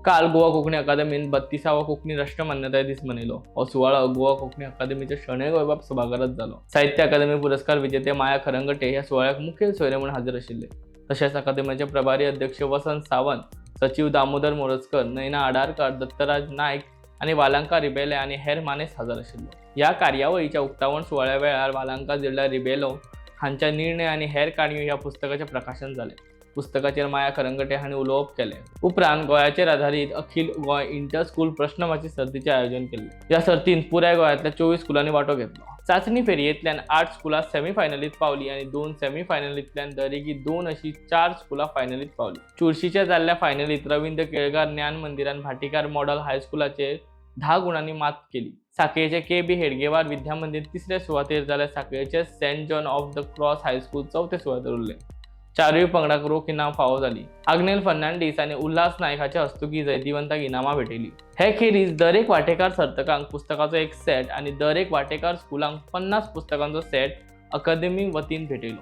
काल गोवा कोंकणी अकादमीन 32वो कोंकणी राष्ट्र मान्यताय दीस मनयलो. हो सुवाळो गोवा कोंकणी अकादमीच्या शणै गोंयबाब सभाघरांत जालो. साहित्य अकादमी पुरस्कार विजेते माया खरंगटे ह्या सुवाळ्याक मुखेल सोयरे म्हूण हाजीर आशिल्ले. तशेंच अकादमीचे प्रभारी अध्यक्ष वसंत सावंत, सचीव दामोदर मोरजकर, नयना आडारकर, दत्तराज नायक आनी वालांका रिबेले आनी हेर मानेस्त हजर आशिल्ले. ह्या कार्यावळीच्या उक्तावण सुवाळ्या वेळार वालांका जिल्ला रिबेलो हांच्या निर्णय आनी हेर काणयो ह्या पुस्तकाचें प्रकाशन जालें. पुस्तकाचेर माया खरंगटे हांणी उलोवप केलें. उपरांत गोंयाचेर आधारीत अखिल गोंय इंटर स्कूल प्रश्नमाची सर्तीचें आयोजन केल्लें. ह्या सर्तींत पुराय गोंयांतल्या 24 स्कुलांनी वांटो घेतलो. चांचणी फेरयेंतल्यान 8 स्कुलां सेमीफायनलीत पावली आनी 2 सेमीफायनलींतल्यान दरेकी 2 अशी 4 स्कुलां फायनलीत पावली. चुरशीच्या जाल्ल्या फायनलीत रवींद्र केळकार ज्ञान मंदिरान भाटीकार मॉडल हायस्कुलाचेर 10 गुणांनी मात केली. साखळेचे के बी हेडगेवार विद्या मंदिर तिसऱ्या सुवातेर, जाल्यार साखळेचे Saint John of the Cross High School चवथे सुवातेर उरले. चारूय पंगडाक रोख इनाम फावो जाली. आग्नेल फर्नांडीस आनी उल्हास नायक हाच्या हस्तुकी जैतिवंताक इनामां भेटयली. हे खेरीज दरेक वांटेकार सर्तकांक पुस्तकाचो एक सेट आनी दरेक वांटेकार स्कुलांक 50 पुस्तकांचो सेट अकादमी वतीन भेटयलो.